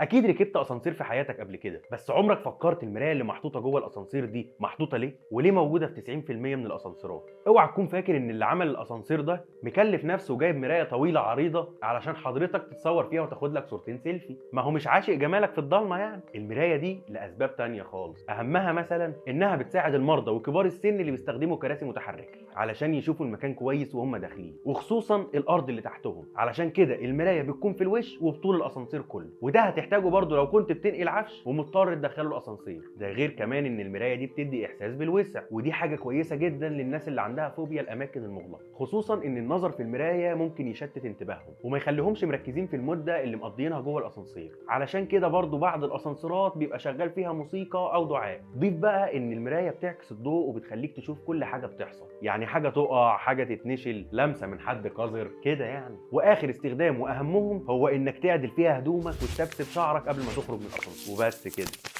اكيد ركبت اسانسير في حياتك قبل كده، بس عمرك فكرت المراية اللي محطوطة جوه الاسانسير دي محطوطة ليه؟ وليه موجودة في 90% من الاسانسيرات؟ اوعى تكون فاكر ان اللي عمل الاسانسير ده مكلف نفسه وجايب مراية طويلة عريضة علشان حضرتك تتصور فيها وتاخد لك صورتين سيلفي. ما هو مش عاشق جمالك في الضلمة يعني. المراية دي لاسباب تانية خالص، اهمها مثلا انها بتساعد المرضى وكبار السن اللي بيستخدموا كراسي متحركة علشان يشوفوا المكان كويس وهم داخلين، وخصوصا الارض اللي تحتهم. علشان كده المراية بتكون في الوش وبطول الاسانسير كله، وده هتحتاجه برضه لو كنت بتنقل عفش ومضطر تدخله الاسانسير. ده غير كمان ان المراية دي بتدي احساس بالوسع، ودي حاجة كويسة جدا للناس اللي عندها فوبيا الاماكن المغلقة، خصوصا ان النظر في المراية ممكن يشتت انتباههم وما يخليهمش مركزين في المدة اللي مقضيينها جوه الاسانسير. علشان كده برضه بعض الاسانسيرات بيبقى شغال فيها موسيقى او دعاء. ضيف بقى ان المراية بتعكس الضوء وبتخليك تشوف كل حاجة بتحصل، يعني حاجة تقع، حاجة تتنشل، لمسه من حد قذر كده يعني. واخر استخدام واهمهم هو انك تعدل فيها هدومك وتسبسب شعرك قبل ما تخرج من الاسانسير، وبس كده.